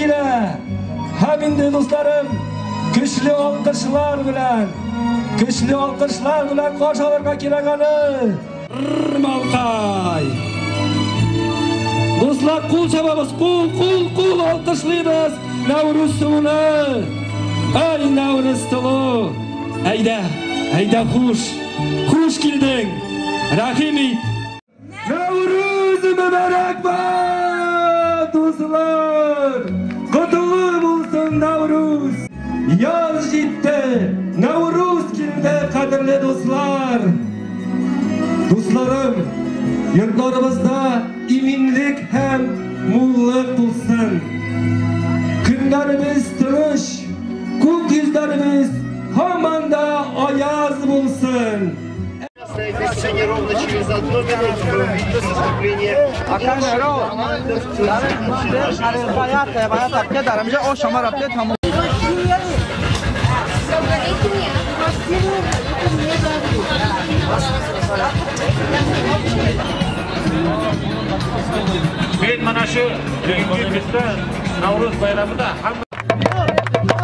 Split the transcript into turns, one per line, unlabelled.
Килә. Һәм инде, дусларым, көчле алкышлар белән, көчле алкышлар белән каршы алырга кирәк аны. Малкай. Дуслар, кул чабабыз, кул, кул, кул алкышлыйбыз Нәүрүз сылуны. Ай, Нәүрүз сылу. Әйдә, әйдә, хуш. Хуш килдең. Рәхим ит. Нәүрүз мөбарәк дуслар! Котлы булсын Нәүрүз! Яз җитте, Нәүрүз килде, кадерле дуслар! Дусларым, йортларыбызда иминлек һәм муллык булсын. Көннәребез тыныч, күк йөзләребез һаман да аяз булсын.
Движение ровно через одну минуту вы увидите выступление.
Men mana shu bugungi kunda Navro'z bayramida hamma